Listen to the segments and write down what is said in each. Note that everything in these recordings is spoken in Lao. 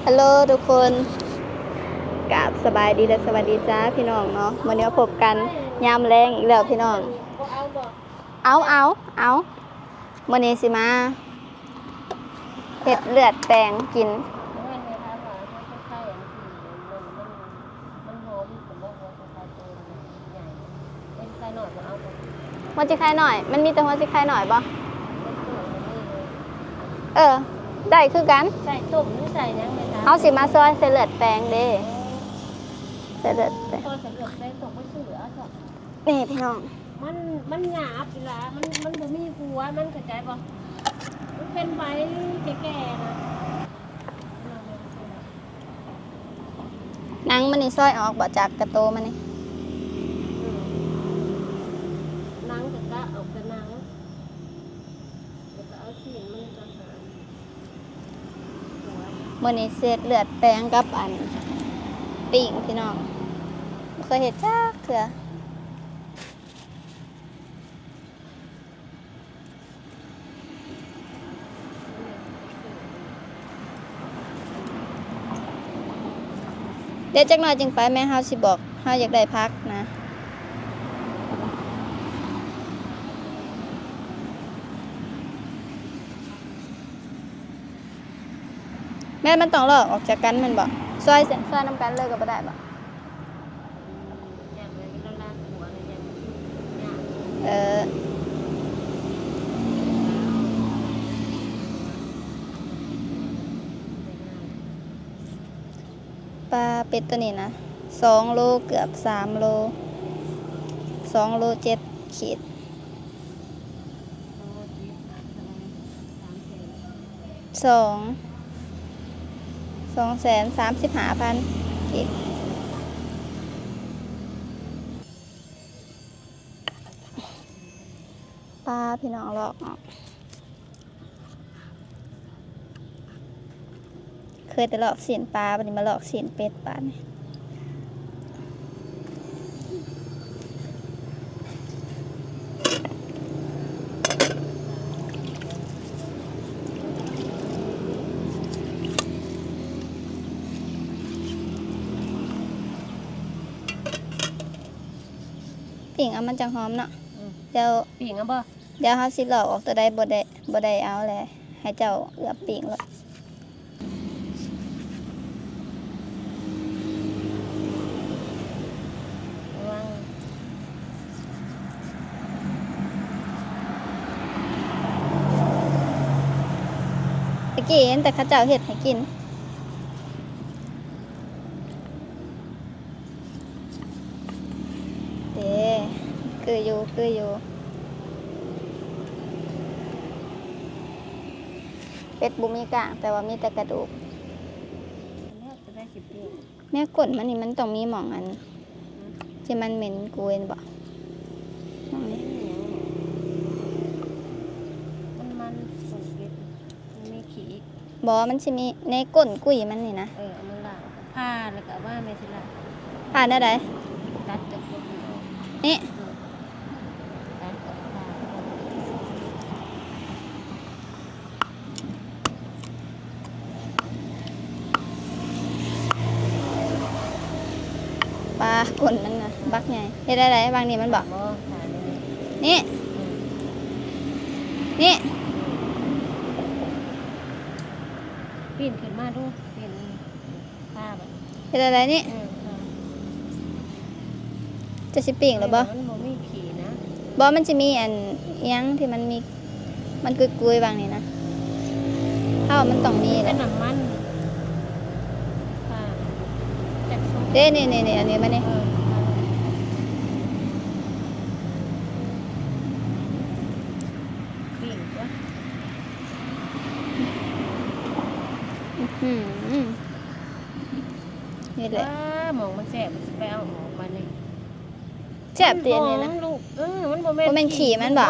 ຮັລໂຫຼທຸກຄົນ ກາບສະບາຍດີ ແລະ ສະຫວັດດີຈ້າພີ່ນ້ອງເນາະ. ມື້ນີ້ມາພົບກັນຍາມແລງອີກແລ້ວພີ່ນ້ອງ. ເອົາ ເອົາ ເອົາ ມື້ນີ້ຊິມາເຮັດເລືອດແປງກິນ. ຫົວຊິໄຄນ້ອຍ ມັນມີແຕ່ຫົວຊິໄຄນ້ອຍບໍ່? ເອີ ໄດ້ຄືກັນ. ໃສ່ຕົ້ມຫຼືໃສ່ຫຍັງແມ່ນ? ເຮົາຊິມາຊອຍໃສ່ເລືອດແປງເດ້. ເອີ ໃສ່ເລືອດແປງ ຊອຍໃສ່ເລືອດແປງ ຕ້ອງໄປຊື້ເອົາເນາະ. ນີ້ພີ່ນ້ອງ ມັນ ມັນຫຍາບຢູ່ລະ ມັນ ມັນບໍ່ມີຫົວ ມັນເຂົ້າໃຈບໍ່? ມັນເປັນໃບແກ່ໆນະ. ໜັງມັນນີ້ຊອຍອອກບໍ່ ຈາກກະໂຕມັນນີ້? ອືມ ໜັງກະກະອອກແຕ່ໜັງ ແລ້ວກະເອົາຊີ້ນມັນຕ່າງຫາກ. ມື້ນີ້ຊິເຮັດເລືອດແປງກັບອັນ ປີ້ງພີ່ນ້ອງ ບໍ່ເຄີຍເຮັດຈັກເທື່ອ. ເດ ຈັກໜ້ອຍຈຶ່ງໄປ ແມ່ເຮົາຊິບອກ ເຮົາຢາກໄດ້ຜັກນະ. ແມ່ນມັນຕ້ອງລອກອອກຈາກກັນແມ່ນບໍ່? ຊອຍ ຊອຍນຳກັນເລີຍກໍບໍ່ໄດ້ບໍ່? ເອີ ປາເປັດໂຕນີ້ນະ ສອງໂລ ເກືອບສາມໂລ ສອງໂລເຈັດຂີດ. ສອງ ສອງແສນສາມສິບຫ້າພັນກີບ. ປາ ພີ່ນ້ອງ ລອກອອກ. ເຄີຍແຕ່ລອກຊີ້ນປາ ບັດນີ້ມາລອກຊີ້ນເປັດບາດນີ້. ປີ້ງເອົາມັນຈັ່ງຫອມເນາະ. ອືມ ດຽວ ປີ້ງເອົາບໍ່? ດຽວເຮົາຊິລອກອອກ ໂຕໃດບໍ່ໄດ້ ບໍ່ໄດ້ເອົາແຫຼະ ໃຫ້ເຈົ້າເອືອບປີ້ງໂລດ. ຕະກີ້ເຫັນແຕ່ເຂົາເຈົ້າເຮັດໃຫ້ກິນ. ເດ້ ຄືຢູ່ ຄືຢູ່. ເປັດບໍ່ມີກ້າງ ແຕ່ວ່າມີແຕ່ກະດູກ. ແນວກົ້ນມັນນີ້ມັນຕ້ອງມີໝ່ອງອັນ ທີ່ມັນເໝັນກຸຍບໍ່? ໝ່ອງນີ້ ມັນ ມັນ ມັນມີຂີ້. ບໍ່ ມັນຊິມີໃນກົ້ນກຸຍມັນນີ້ນະ. ເອີ ເອົາມາລ້າງ ຜ່າ ແລ້ວກໍເອົາມາ ແມ່ຊິລ້າງ. ຜ່າແນວໃດ? ຕັດຈາກກົ້ນມັນອອກ ນີ້ ເອີ ຕັດອອກ ຜ່າ. ປາ ກົ້ນມັນນະບັກໃຫຍ່. ເຮັດໄດ້ໃດ? ວາງນີ້ມັນບໍ? ບໍ່ ຂານີ້ ນີ້ ນີ້ ປີນຂຶ້ນມາດູ ປີນ ປາບາດ ເຮັດໄດ້ໃດນີ້? ເອີ ເຈົ້າຊິປີ້ງແລ້ວບໍ່? ມັນບໍ່ມີຂີ້ນະ. ບໍ່ ມັນຊິມີອັນອີ່ຫຍັງທີ່ມັນມີ ມັນກຸຍໆຫວ່າງນີ້ນະ ເຮົາວ່າມັນຕ້ອງມີແຫຼະ ເປັນນ້ຳມັນ. ເດ້ ນີ້ໆໆ ອັນນີ້ມານີ້ ເອີ ປີ້ງຕົວະ. ອືຫື ນີ້ແຫຼະ ເອີ ໝ່ອງມັນແຊບ ມັນຊິໄປເອົາອອກມານີ້. ແຊບຕິອັນນີ້ນະ? ເອີ ມັນບໍ່ແມ່ນ ບໍ່ແມ່ນຂີ້ມັນບໍ? ບໍ່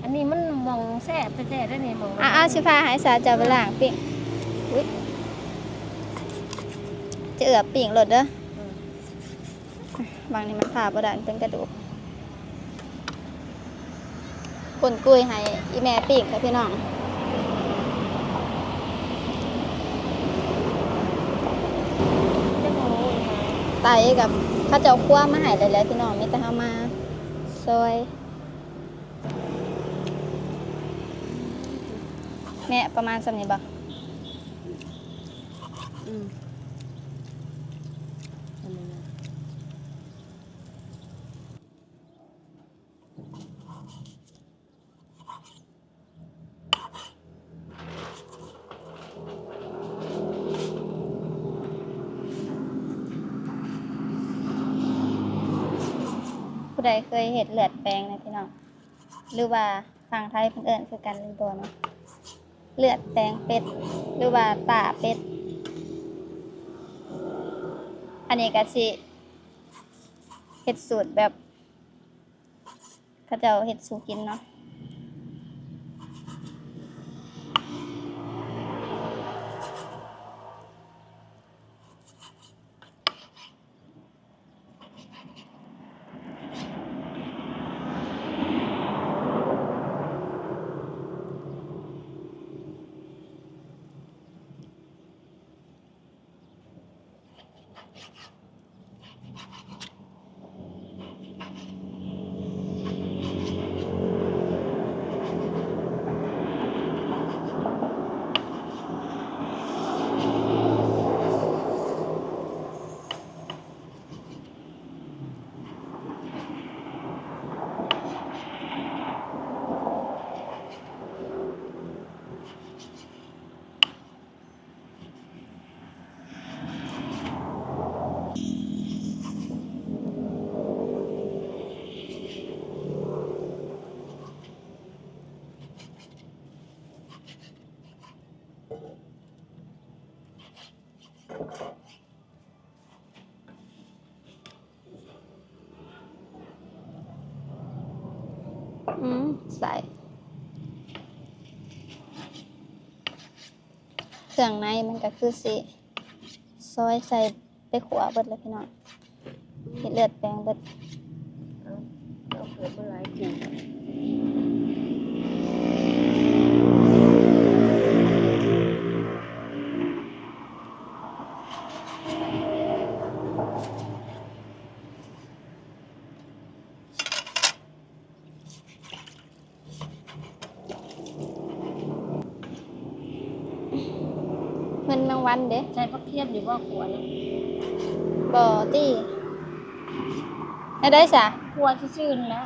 ອັນນີ້ມັນໝ່ອງແຊບແທ້ໆເດ້ນີ້ ໝ່ອງ ອ່າ ຊິພາໃຫ້ສາວເຈົ້າໄປລ້າງປີ້ງ. ອຸ້ຍ ຈະເອືອບປີ້ງໂລດເດີ. ຫວ່າງນີ້ມັນຜ່າບໍ່ໄດ້ ມັນເປັນກະດູກ. ກົ້ນກຸຍໃຫ້ອີ່ແມ່ປີ້ງເດີພີ່ນ້ອງ. ໄຕກັບເຂົາເຈົ້າຄົວມາໃຫ້ແລ້ວແຫຼະພີ່ນ້ອງ ມີແຕ່ເຮົາມາຊອຍ. ແມ່ ປະມານສ່ຳນີ້ບໍ່? ອືມ ສ່ຳນີ້ນະ. ຜູ້ໃດເຄີຍເຮັດເລືອດແປງນະພີ່ນ້ອງ ຫຼືວ່າຝັ່ງໄທເພິ່ນເອີ້ນຄືກັນຫຼືບໍ່ເນາະ? ເລືອດແປງເປັດ ຫຼືວ່າຕາເປັດ. ອັນນີ້ກະຊິເຮັດສູດແບບ ເຂົາເຈົ້າເຮັດສູ່ກິນເນາະ. ອືມ ໃສ່ ເຄື່ອງໃນມັນກະຄືຊິຊອຍໃສ່ໄປຂົ້ວເບິດແລ້ວພີ່ນ້ອງ ເຮັດເລືອດແປງເບິດ. ເອົາ ເອົາເກີດມາຫຼາຍປີ. ເງິນແມງວັນເດ້. ໃສ່ຜັກທຽນຢູ່ບໍ່? ຂົ້ວນະ. ບໍ່ຕິ. ແນວໃດສະ? ຂົ້ວຊື່ໆ ນັ້ນແຫຼະ.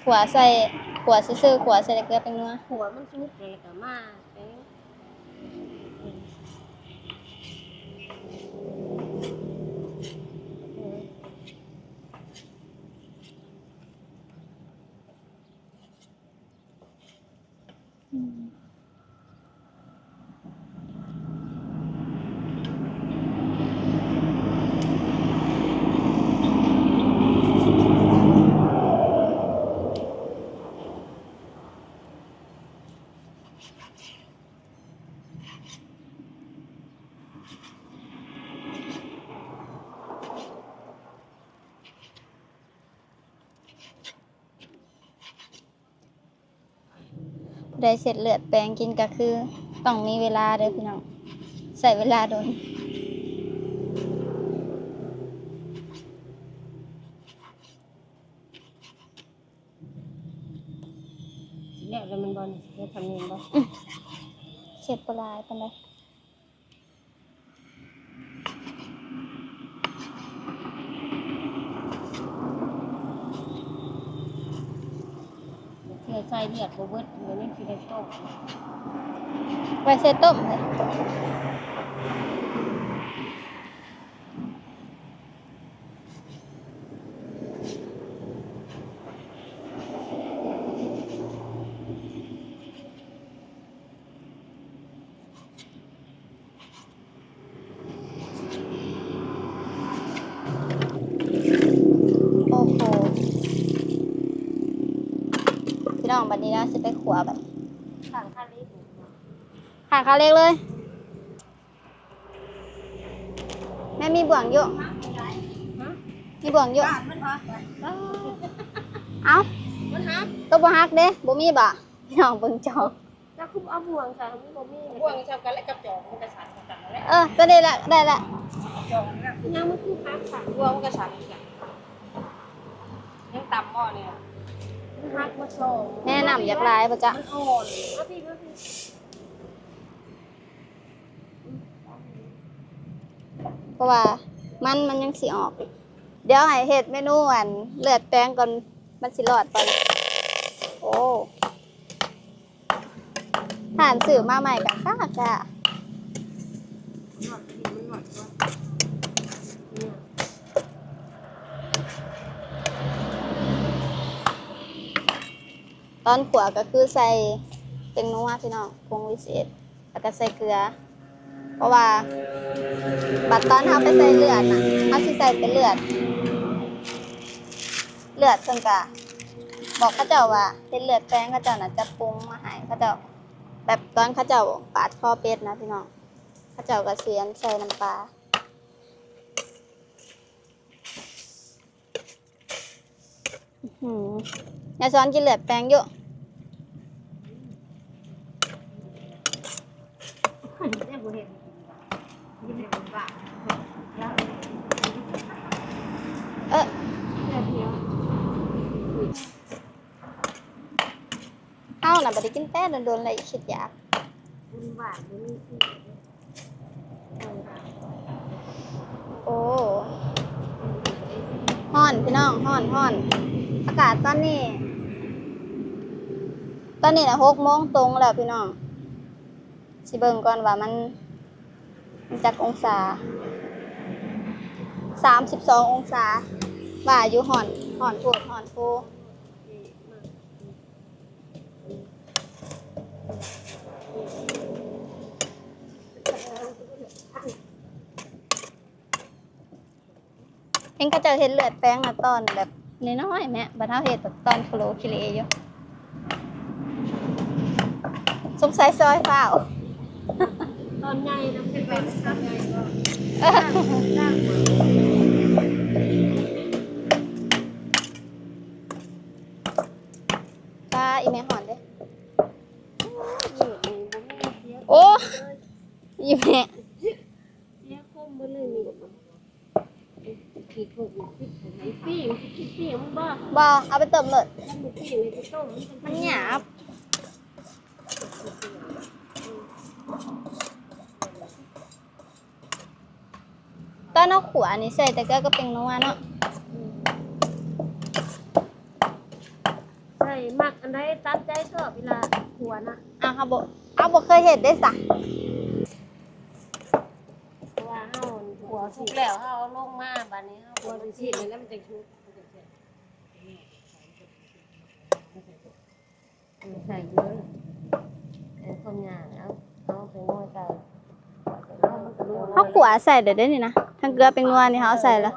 ຂົ້ວໃສ່ ຂົ້ວຊື່ໆ ຂົ້ວໃສ່ແຕ່ເກືອແປ້ງນົວ. ຂົ້ວມັນສຸກແລ້ວກະມາແປງ. ອືມ ຜູ້ໃດເຊັດເລືອດແປງກິນກະຄືຕ້ອງມີເວລາເດີພີ່ນ້ອງ ໃຊ້ເວລາດົນ. ຊິແລ້ວແລ້ວແມ່ນບໍ່ນີ້? ເຮັດສ່ຳນີ້ແມ່ນບໍ່? ອືມ ເຊັດບໍ່ຫຼາຍປານໃດ. ເທື່ອໃສ່ເລືອດບໍ່ເບິດ ມັນຍັງຊິໄດ້ຕົ້ມ. ໄວ້ໃສ່ຕົ້ມເລີຍ. ໂອ້ໂຫ ພີ່ນ້ອງ ບັດນີ້ນະ ຊິໄປຂົ້ວບັດນີ້. ຂ້າງຄາເຫຼັກ ຂ້າງຄາເຫຼັກເລີຍ. ແມ່ມີບ່ວງຢູ່? ຮະ? ມີບ່ວງຢູ່? ມັນຫັກ. ເອົ້າ ມັນຫັກ. ໂຕບໍ່ຫັກເດ້ ບໍ່ມີບໍ? ພີ່ນ້ອງເບິ່ງຈອກ. ແລ້ວຄືເອົາບ່ວງໃສ່ ມັນບໍ່ມີ. ບ່ວງໃສ່ກັນແລ້ວກັບຈອກ ມັນກະສັ່ນກັນແລ້ວ. ເອີ ໂຕນີ້ແຫຼະ ໄດ້ແລ້ວ. ຈອກນະ ຍັງ ມັນຄືຫັກ ສັກ ລວມມັນກໍສັກຄືກັນ. ຍັງຕຳໝໍ້ນີ້ ມັນຫັກມາສອງ. ແມ່ ນ້ຳຢາກຫຼາຍບໍ່ຈະ? ມັນອ່ອນ. ມາພີ້ ມາພີ້. ເພາະວ່າມັນ ມັນຍັງຊິອອກ. ດຽວໃຫ້ເຮັດເມນູອັນເລືອດແປງກ່ອນ ມັນຊິລອດບໍ່. ໂອ້ ຮ້ານຊື້ມາໃໝ່ກໍຄ້າ ຕອນຂົ້ວກໍຄືໃສ່ແປ້ງນົວ ພີ່ນ້ອງ ຜົງວິເສດ ແລ້ວກໍໃສ່ເກືອ ເພາະວ່າບັດຕອນເຮົາໄປໃສ່ເລືອດນະ ເຮົາຊິໃສ່ແຕ່ເລືອດ ເລືອດເພິ່ນກະບອກເຂົາເຈົ້າວ່າເຮັດເລືອດແປງ ເຂົາເຈົ້ານະຈະປຸງມາໃຫ້ ເຂົາເຈົ້າ ແບບຕອນເຂົາເຈົ້າປາດຄໍເປັດນະ ພີ່ນ້ອງ ເຂົາເຈົ້າກະຊິອັນໃສ່ນ້ຳປາ. ອື ຍາຍສອນກິນເລືອດແປງຢູ່. ເອີ ເຮົານະບໍ່ໄດ້ກິນແປງດົນໆ ແລ້ວ ຄິດຢາກ. ໂອ້ ຮ້ອນພີ່ນ້ອງ ຮ້ອນ ຮ້ອນ. ອາກາດຕອນນີ້ ຕອນນີ້ນະ ຫົກໂມງຕົງແລ້ວພີ່ນ້ອງ. ຊິເບິ່ງກ່ອນວ່າມັນ ມັນຈັກອົງສາ. ສາມສິບສອງອົງສາ. ວ່າຢູ່ ຮ້ອນ ຮ້ອນໂພດ ຮ້ອນໂພ. ເຫັນເຂົາເຈົ້າເຮັດເລືອດແປງນະ ຕອນແບບນ້ອຍໆ ແມ້ ບັດເຮົາເຮັດແບບຕອນໂຄໂລຄິເລຢູ່. ສົງໄສຊອຍຟ້າວ ຕອນໃຫຍ່ນະ ເປັນແບບຕອນໃຫຍ່ບໍ່? ປ້າ ອີແມ່ຮ້ອນເດ້. ໂອ້ ອີແມ່ ເສຍຄົມເບິດເລີຍນີ້. ປີ້ງ ຊິປີ້ງມັນບໍ່? ບໍ່ ເອົາໄປຕົ້ມໂລດ. ມັນປີ້ງ ຊິຕົ້ມ ມັນຫຍາບ. ຕອນເຮົາຂົ້ວນີ້ໃສ່ແຕ່ເກືອກັບແປ້ງນົວເນາະ. ໃສ່ ມັກອັນໃດຕາມໃຈຊອບ ເວລາຂົ້ວນະ. ອ້າວ ເຮົາບໍ່ ເຮົາບໍ່ເຄີຍເຮັດເດ້ຊະ. ເພາະວ່າເຮົາ ຂົ້ວສຸກແລ້ວ ເຮົາເອົາລົງມາ ບາດນີ້ເຮົາ ຂົ້ວຊິຊິແລ້ວມັນຈັ່ງສຸກ ມັນຈັ່ງແຊບ. ເອີ ໃສ່ເລີຍ ເອີ ຄວາມຍາກ ເອົາ ເອົາແປ້ງນົວໃສ່. ເຮົາຂົ້ວໃສ່ແລ້ວເດ້ນີ້ນະ ທັງເກືອແປ້ງນົວນີ້ເຮົາເອົາໃສ່ແລ້ວ.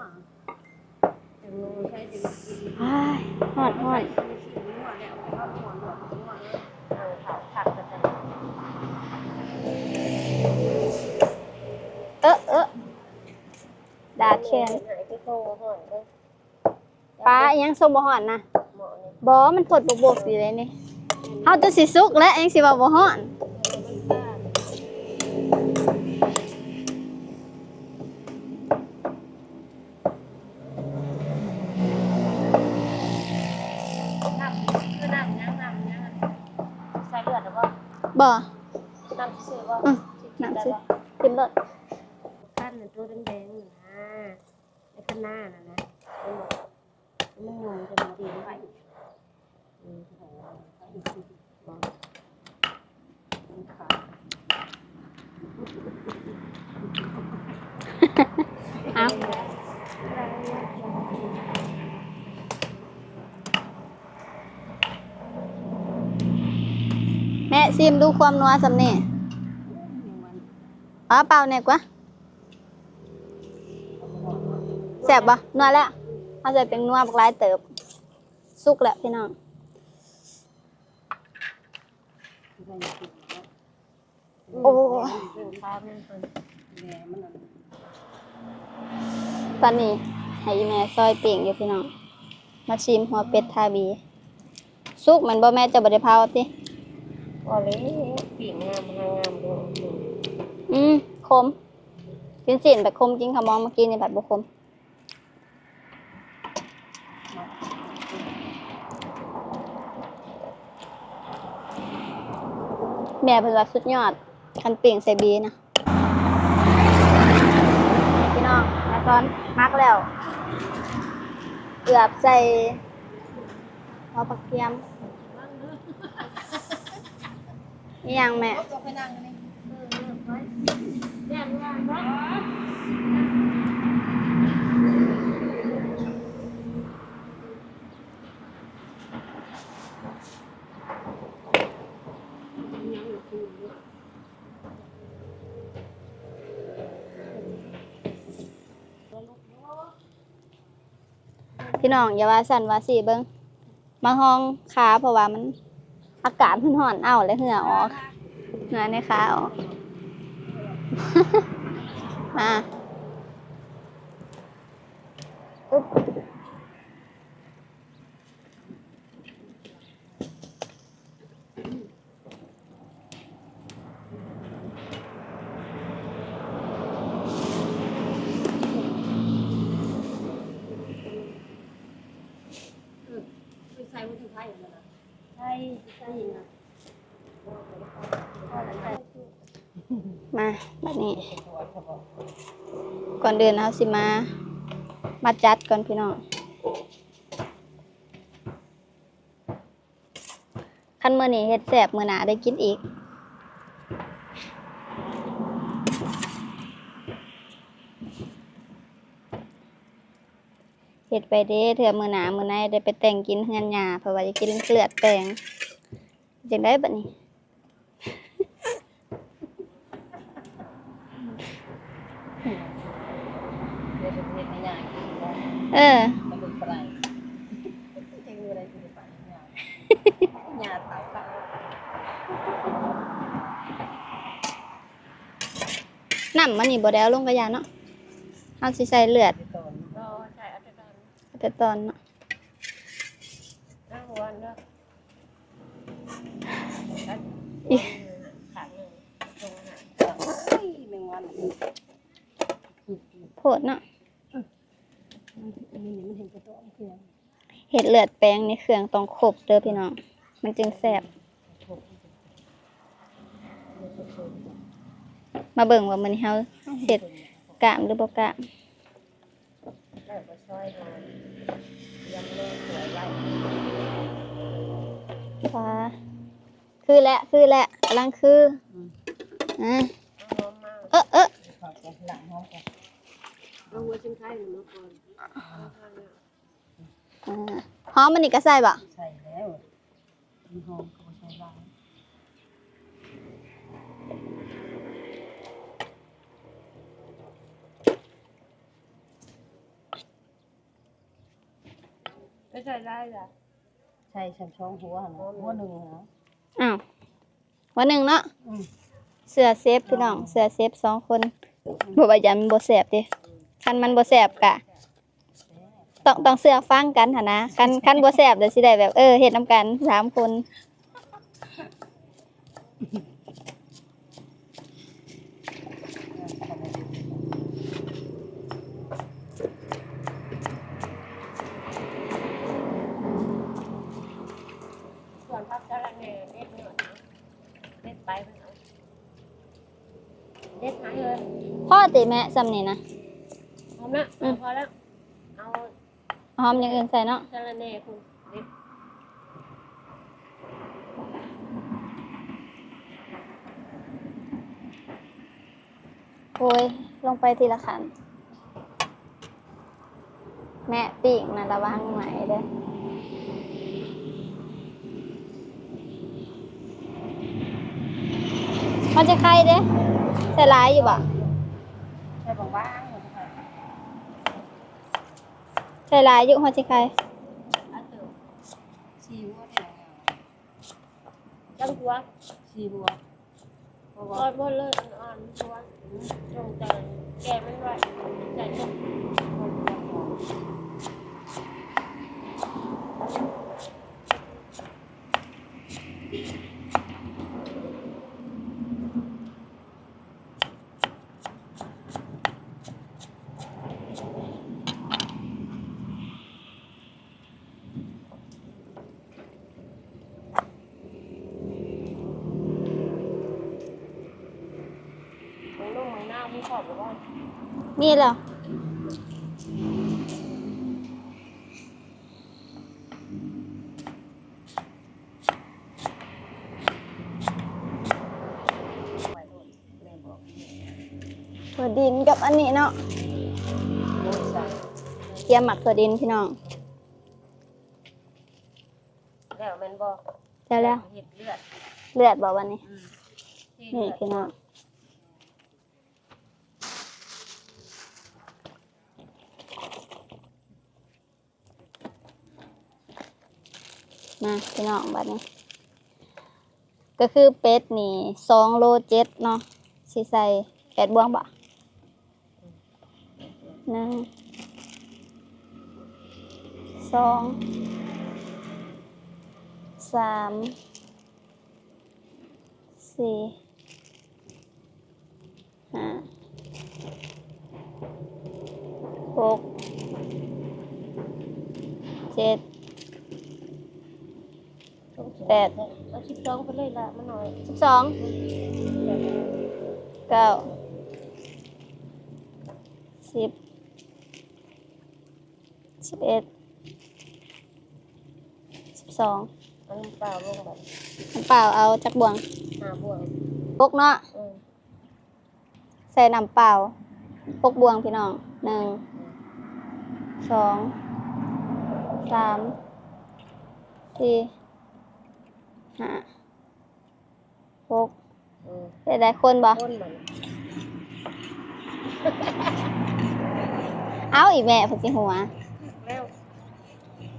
ອ້າຍ ຮ້ອນ ຮ້ອນ. ເອີ ເອີ ດາດແຂນ. ປາອີ່ຫຍັງ ຊົມບໍ່ຮ້ອນນະ? ບໍ່ ມັນຟົດບົກໆ ຢູ່ເດ້ນີ້. ເຮົາຈະຊິສຸກແລ້ວ ຍັງຊິວ່າບໍ່ຮ້ອນ. ນ້ຳຄືນ້ຳຫຍັງ ນ້ຳຫຍັງ ໃສ່ເລືອດແລ້ວບໍ່? ບໍ່ ນ້ຳຊື່ໆ ບໍ່? ອື ນ້ຳຊື່ ກິນໂລດ. ຄັນໂຕແດງໆ ນະ ໃນຄັນນານັ້ນນະ ມັນ ມັນຫຍຸ້ງຈະດີໄປ. ເອົາ ແມ່ຊີມດູຄວາມນົວຊ່ຳນີ້. ເອົາ ເປົ່າແດ່ກວ່າ. ແຊບບໍ່? ນົວແລ້ວ. ເຮົາໃສ່ແປ້ງນົວບັກຫຼາຍເຕີບ. ສຸກແລ້ວພີ່ນ້ອງ. ໂອ້ ຕອນນີ້ໃຫ້ອີ່ແມ່ຊອຍປີ້ງຢູ່ພີ່ນ້ອງ. ມາຊີມຫົວເປັດທາບີ. ສຸກແມ່ນບໍ່ແມ່? ເຈົ້າບໍ່ໄດ້ເຜົາຕິ? ບໍ່ເລີຍ ປີ້ງງາມ ຫາງາມຢູ່. ອືມ ຂົມ. ກິນຊີ້ນແບບຂົມ ກິນເຂົ້າມອງເມື່ອກີ້ນີ້ແບບບໍ່ຂົມ. ແມ່ເພິ່ນວ່າສຸດຍອດ ຄັນປີ້ງໃສ່ບີນະ. ພີ່ນ້ອງ ແມ່ສອນໝັກແລ້ວ ເກືອບໃສ່ຫົວກະທຽມ. ອີ່ຫຍັງແມ່? ພີ່ນ້ອງ ຢ່າວ່າຊັ້ນວ່າຊີ້ເບິ່ງ ມາຮອງຂາ ເພາະວ່າມັນ ອາກາດມັນຮ້ອນ ເອົາແລ້ວເຫື່ອອອກ ເຫື່ອໃນຂາອອກ. ມາ ອຶບ. ມາ ບັດນີ້ ກ່ອນອື່ນເຮົາຊິມາ ມາຈັດກ່ອນພີ່ນ້ອງ. ຄັນມື້ນີ້ເຮັດແຊບ ມື້ໜ້າໄດ້ກິນອີກ. ເຮັດໄປເດ້ ເທື່ອມື້ໜ້າມື້ໃນໄດ້ໄປແຕ່ງກິນເຮືອນຍ່າ ເພາະວ່າຢາກກິນເລືອດແປງ. ຈັ່ງໃດບັດນີ້? ເອີ ນ້ຳມັນນີ້ບໍ່ໄດ້ເອົາລົງກະຢ່າເນາະ ເຮົາຊິໃສ່ເລືອດ ເອົາແຕ່ຕອນເນາະ. ໂພດເນາະ ເຮັດເລືອດແປງນີ້ເຄື່ອງຕ້ອງຄົບເດີພີ່ນ້ອງ ມັນຈຶ່ງແຊບ. ມາເບິ່ງວ່າມື້ນີ້ເຮົາເຮັດກ້າມຫຼືບໍ່ກ້າມ. ປາ ຄືແຫຼະ ຄືແຫຼະ ກຳລັງຄື ອືມ ອືມ ເອີ ເອີ ເອົາຫົວຊິງໄຄມາກ່ອນ ອ່າ ຫອມອັນນີ້ກໍໃສ່ບໍ່? ໃສ່ແລ້ວ ມັນຫອມກໍບໍ່ໃສ່ຫຼາຍ. ໄປໃສ່ຫຼາຍລະ ໃສ່ສອງຫົວຫັ້ນນະ ຫົວໜຶ່ງຫັ້ນນະ. ອ້າວ ຫົວໜຶ່ງເນາະ ອືມ ເຊື່ອເຊຟພີ່ນ້ອງ ເຊື່ອເຊຟສອງຄົນ ບໍ່ວ່າຢ້ານມັນບໍ່ແຊບເດ້ ຄັນມັນບໍ່ແຊບກະ ຕ້ອງ ຕ້ອງເຊື່ອຟັງກັນຫັ້ນນະ ຄັນ ຄັນບໍ່ແຊບແລ້ວຊິໄດ້ແບບ ເອີ ເຮັດນຳກັນສາມຄົນ. ສວນຜັກສະລະແໜ່ເດັດເນາະ ເດັດໄປ ເດັດຫາເລີຍ. ພໍຕິແມ່ ສ່ຳນີ້ນະ ຫອມລະ ອືມ ພໍລະ ເອົາ ຫອມຢ່າງອື່ນໃສ່ເນາະ ສະລະແໜ່ພຸ້ນເດັດ. ໂອ້ຍ ລົງໄປທີລະຂັ້ນ ແມ່ປີ້ງນະ ລະວັງໄໝ້ເດີ້. ຫົວຊິໄຄເດ້ ໃສ່ຫຼາຍຢູ່ບໍ່? ໃສ່ບາງໆ ໃສ່ຫຼາຍຢູ່ ຫົວຊິໄຄ ສີ່ຫົວນີ້ ຈັກຫົວ? ສີ່ຫົວ ເພາະວ່າ ເອົາໝົດເລີຍ ອ່ອນໆ ຫົວ ຈົ່ງແຕ່ແກະມັນໄວ້ ໃສ່ຕົ້ມ. ເ ลงไม้หน้ามีขอบหรือว่า มีแล้ว ถั่วดินกับอันนี้เนาะ เตรียมหมักถั่วดินพี่น้อง แล้วแม่นบ่ แล้วแล้ว เฮ็ดเลือด เลือดบ่บัดนี้ อืม นี่พี่น้อง มาพี่น้องบัดนี้ ก็คือเป็ดนี่สองโลเจ็ดเนาะ สิใส่แปดบ่วงบ่ หนึ่ง สอง สาม สี่ ห้า หก เจ็ด แปด เอาสิบสองไปเลยละ มันน้อย สิบสอง เก้า สิบ สิบเอ็ด สิบสอง เอาน้ำเปล่าลงบัด น้ำเปล่าเอาจักบ่วง ห้าบ่วง หกเนาะ อืม ใส่น้ำเปล่า หกบ่วงพี่น้อง หนึ่ง สอง สาม สี่ ห้า หก เออ ได้ ได้คนบ่ คนมัน เอาอีกแม่ เพิ่นสิหัว แล้ว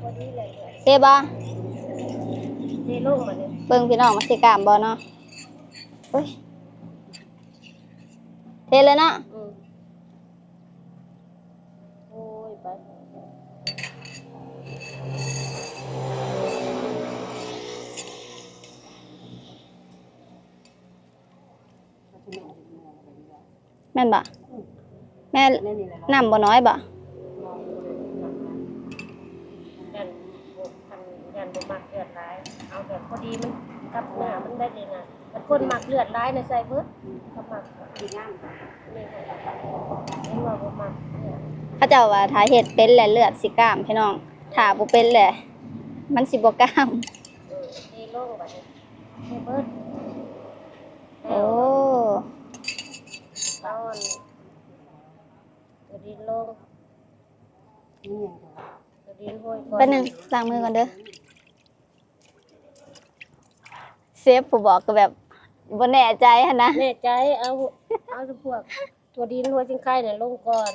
พอดีเลย เทบ่ เทลงบัดนี้ เบิ่งพี่น้องมันสิกล้ามบ่เนาะ โอ๊ย เทเลยเนาะ อืม โอ้ย ไป แม่นบ่ แม่น แม่นนี่แหละ น้ำบ่น้อยบ่ ย่านบ่ คันย่านบ่มักเลือดหลาย เอาแบบพอดีมันกับเนื้อมันได้เลยนะ คันคนมักเลือดหลายน่ะใส่เบิด อืม คันมักสิงาม นี่ค่ะ เห็นว่าบ่มักเลือด เขาเจ้าว่าถ้าเฮ็ดเป็นแล้วเลือดสิกล้ามพี่น้อง ถ้าบ่เป็นแล้วมันสิบ่กล้าม เออ เทลงบัดนี้ เทเบิด โอ้ เอาอัน ตัวดินลง ตัวดินโรยก่อน แป๊บนึง ล้างมือก่อนเด้อ เชฟผู้บอกก็แบบบ่แน่ใจหั้นนะ แน่ใจ เอา เอาพวก ถั่วดิน หัวสิงไคน่ะลงก่อน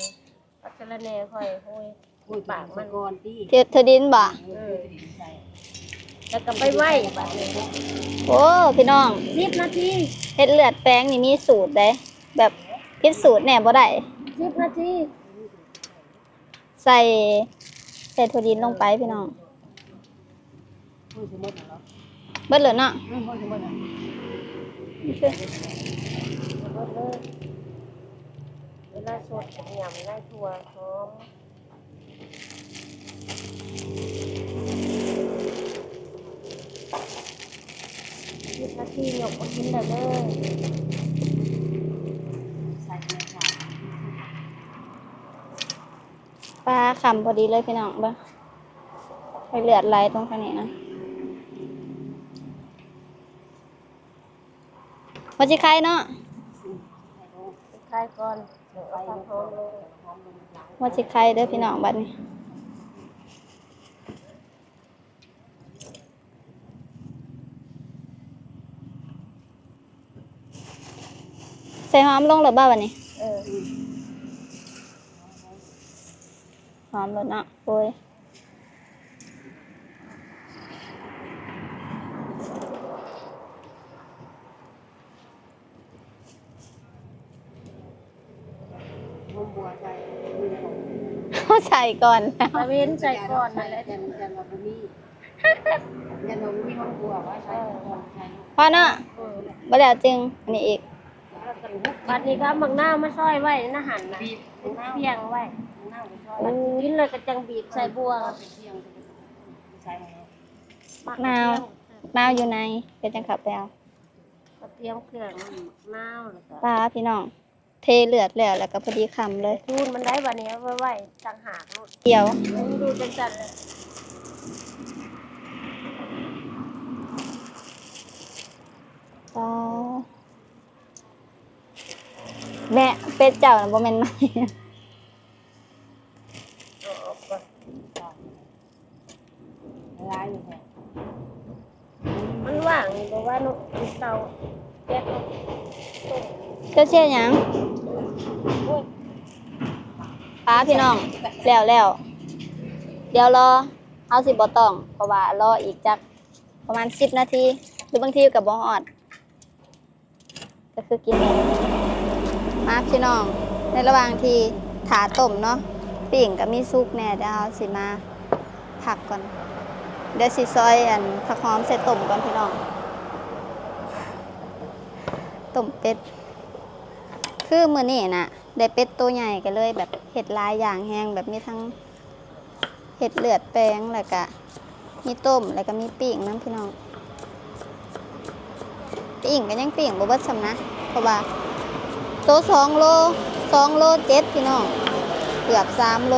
ผักสะระแหน่ค่อยโรย โรยปากมันก่อนติ เท เทดินบ่ เออ แล้วก็ไปไว้บัดนี้ โอ้ พี่น้อง สิบนาที เฮ็ดเลือดแปลงนี่มีสูตรเด้ แบบผิดสูตรแน่บ่ได้ สิบนาที ใส่ ใส่ถั่วดินลงไปพี่น้อง เบิดแล้วเนาะ เบิดแล้ว เวลาสดก็ยำได้ถั่วหอม สิบนาทียกมากินได้เลย ใส่เกลือค่ะ ปลาคำพอดีเลยพี่น้อง เบิ่ง ให้เลือดไหลตรงทางนี้นะ หัวสิไคเนาะ สิไคก่อน เดี๋ยวเอาผักหอมลง หัวสิไคเด้อพี่น้อง บัดนี้ ใส่หอมลงแล้วบ่บัดนี้ เออ หอมแล้วเนาะ โอ้ย หอมบัวใส่ ใส่ก่อนแล้ว ตะเวนใส่ก่อนนั่นแหละ ยัน ยันว่าบ่มี ยันว่าบ่มีหอมบัวว่าใส่ก่อน ใส่ พอเนาะ เออ บ่แล้วจึงอันนี้อีก บัดนี้ก็เอาหมากนาวมาซอยไว้ในหั่นน่ะ บีบ เพียงไว้ หมากนาวก็ซอย โอ้ กินแล้วก็จังบีบใส่บัว ใส่หมากนาว หมากนาวอยู่ใน เดี๋ยวจังเข้าไปเอา กระเทียม เครื่อง หมากนาว แล้วก็ ปลาพี่น้อง ເທເລືອດແລ້ວ ແລ້ວກໍພໍດີຄ່ຳເລີຍ. ຄູນມັນໄດ້ ບາດນີ້ເອົາໄວ້ ໄວ້ຕ່າງຫາກໂລດ. ດຽວ ມັນຢູ່ຈັ່ງຊັ້ນແຫຼະ. ອໍ ແມ່ ເປັດເຈົ້ານະ ບໍ່ແມ່ນໄມ້. ເອົາອອກກ່ອນ. ຫຼາຍຢູ່ແທ້. ມັນວ່າງຢູ່ບໍ່ວ່າເນາະ ເຕົາແກັສເນາະ. ເຈົ້າເຮັດຫຍັງ? ໂອ້ຍ ປ້າ ພີ່ນ້ອງ ແລ້ວ ແລ້ວ ດຽວລໍ ເຮົາຊິບໍ່ຕ້ອງ ເພາະວ່າລໍອີກຈັກປະມານສິບນາທີ ຫຼືບາງທີກໍບໍ່ຮອດ. ກໍຄືກິນເອງ. ມາພີ່ນ້ອງ ໃນລະຫວ່າງທີ່ຖ້າຕົ້ມເນາະ ປີ້ງກໍມີສຸກແດ່ ດຽວເຮົາຊິມາພັກກ່ອນ. ດຽວຊິຊອຍອັນຜັກຫອມໃສ່ຕົ້ມກ່ອນພີ່ນ້ອງ. ຕົ້ມເປັດ ຄືມື້ນີ້ນະ ໄດ້ເປັດໂຕໃຫຍ່ ກໍເລີຍແບບເຮັດຫຼາຍຢ່າງແຮງ ແບບມີທັງ ເຮັດເລືອດແປງ ແລ້ວກະມີຕົ້ມ ແລ້ວກະມີປີ້ງນຳພີ່ນ້ອງ. ປີ້ງກໍຍັງປີ້ງບໍ່ເບິດຊ້ຳນະ ເພາະວ່າໂຕສອງໂລ ສອງໂລເຈັດພີ່ນ້ອງ ເກືອບສາມໂລ.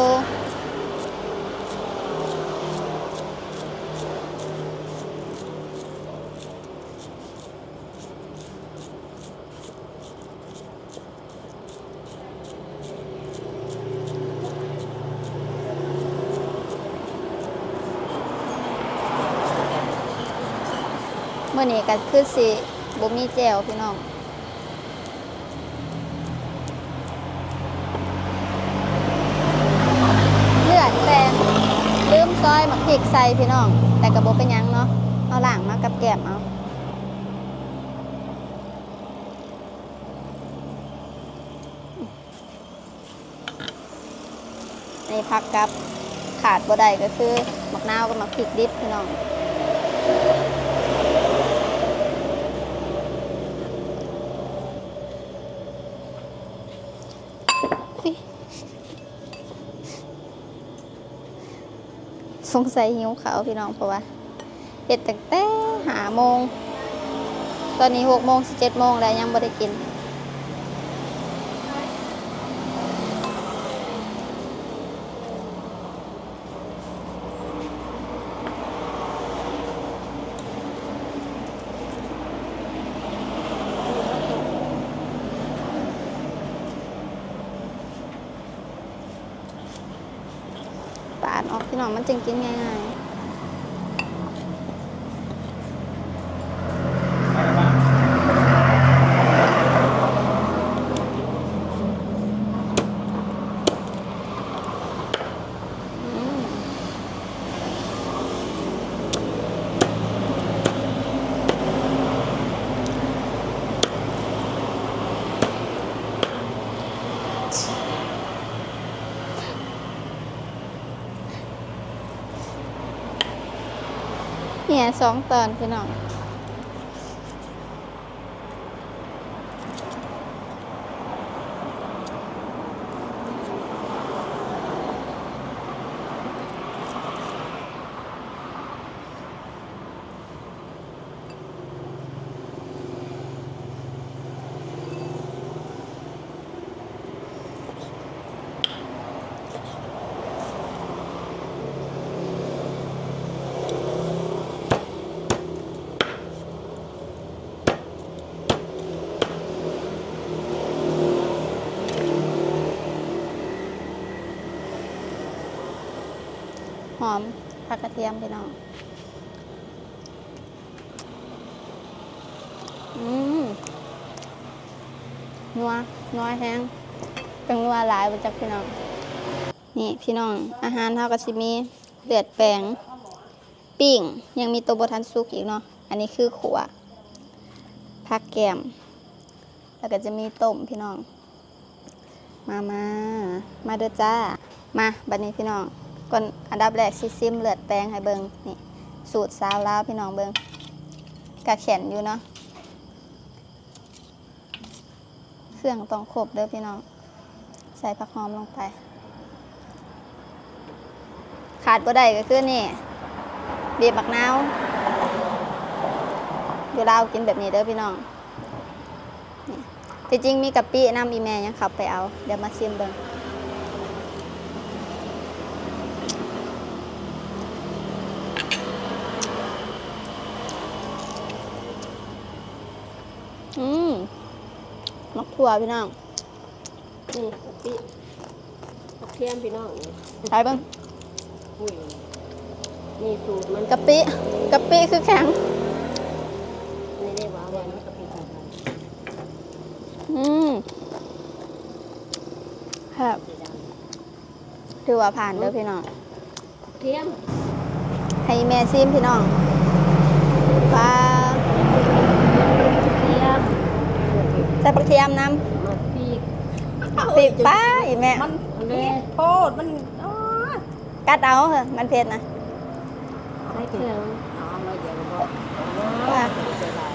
ມື້ນີ້ກໍຄືຊິບໍ່ມີແຈ່ວພີ່ນ້ອງ. ເລືອດແປງ ລືມຊອຍໝາກພິກໃສ່ພີ່ນ້ອງ ແຕ່ກໍບໍ່ເປັນຫຍັງເນາະ ເຮົາລ້າງມາກັບແກ້ມເອົາ. ອັນນີ້ຜັກກັບ ຂາດບໍ່ໄດ້ກໍຄືໝາກນາວກັບໝາກພິກດິບພີ່ນ້ອງ. ອຸຍ ສົງໄສຫິວເຂົ້າພີ່ນ້ອງ ເພາະວ່າເຮັດຕັ້ງແຕ່ຫ້າໂມງ ຕອນນີ້ຫົກໂມງ ຊິເຈັດໂມງແລ້ວ ຍັງບໍ່ໄດ້ກິນ. ປາດອອກພີ່ນ້ອງ ມັນຈຶ່ງກິນງ່າຍໆ. ອືມ ເຫື່ອສອງຕອນພີ່ນ້ອງ. ຫອມຜັກກະທຽມພີ່ນ້ອງ. ອືມ ນົວ ນົວແຮງ ຈັກນົວຫຼາຍບໍ່ຈັກພີ່ນ້ອງ. ນີ້ພີ່ນ້ອງ ອາຫານເຮົາກໍຊິມີເລືອດແປງ ປີ້ງ ຍັງມີໂຕບໍ່ທັນສຸກອີກເນາະ. ອັນນີ້ຄືຂົ້ວ ຜັກແກ້ມ ແລ້ວກໍຈະມີຕົ້ມພີ່ນ້ອງ. ມາ ມາ ມາເດີຈ້າ. ມາ ບັດນີ້ພີ່ນ້ອງ ກ່ອນ ອັນດັບແລກຊິຊິມເລືອດແປງໃຫ້ເບິ່ງ. ນີ້ ສູດສາວລາວພີ່ນ້ອງເບິ່ງ ກະແຂນຢູ່ເນາະ. ເຄື່ອງຕ້ອງຄົບເດີພີ່ນ້ອງ. ໃສ່ຜັກຫອມລົງໄປ. ຂາດບໍ່ໄດ້ກໍຄືນີ້ ບີບໝາກນາວ. ຢູ່ລາວກິນແບບນີ້ເດີພີ່ນ້ອງ. ນີ້ ທີ່ຈິງມີກະປິນຳ ອີ່ແມ່ຍັງເຂົ້າໄປເອົາ. ດຽວມາຊີມເບິ່ງ. ອືມ ໝາກຖົ່ວພີ່ນ້ອງ. ນີ້ກະປິ ກະທຽມພີ່ນ້ອງ ນີ້ ໃສ່ເບິ່ງ. ນີ້ ນີ້ສູດມັນ ກະປິ ກະປິຄືແຂງ. ນີ້ເດ້ວ່າ ວ່າມັນກະປິຂອງມັນ. ອືມ ແຊບ ຖືວ່າຜ່ານເດີພີ່ນ້ອງ. ກະທຽມ ໃຫ້ແມ່ຊີມພີ່ນ້ອງ. ປາ ກະທຽມ ໃສ່ບັກທຽມນຳ. ປີກ ປີກ ປາ ອີ່ແມ່ ມັນເລະໂພດ ມັນ ໂອ້ຍ ກັດເອົາເຮີ້ ມັນເຜັດນະ. ໃສ່ເຄື່ອງ ເອົາໜ້ອຍດຽວກໍພໍ ປາ ໃສ່ຫຼາຍ.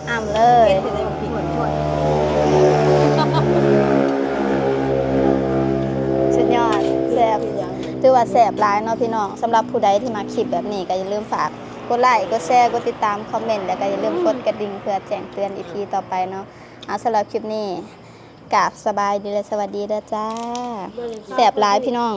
ອ້ຳເລີຍ ສຸດຍອດ ແຊບ ຖືວ່າແຊບຫຼາຍເນາະພີ່ນ້ອງ. ສຳລັບຜູ້ໃດທີ່ມັກຄລິບແບບນີ້ ກໍຢ່າລືມຝາກກົດໄລ ກົດແຊ ກົດຕິດຕາມ ຄອມເມັນ ແລ້ວກໍຢ່າລືມກົດກະດິ່ງເພື່ອແຈ້ງເຕືອນ ອີ ພີ ຕໍ່ໄປເນາະ. ເອົາ ສຳລັບຄລິບນີ້ກາບສະບາຍດີ ແລະ ສະຫວັດດີເດີຈ້າ. ແຊບຫຼາຍພີ່ນ້ອງ.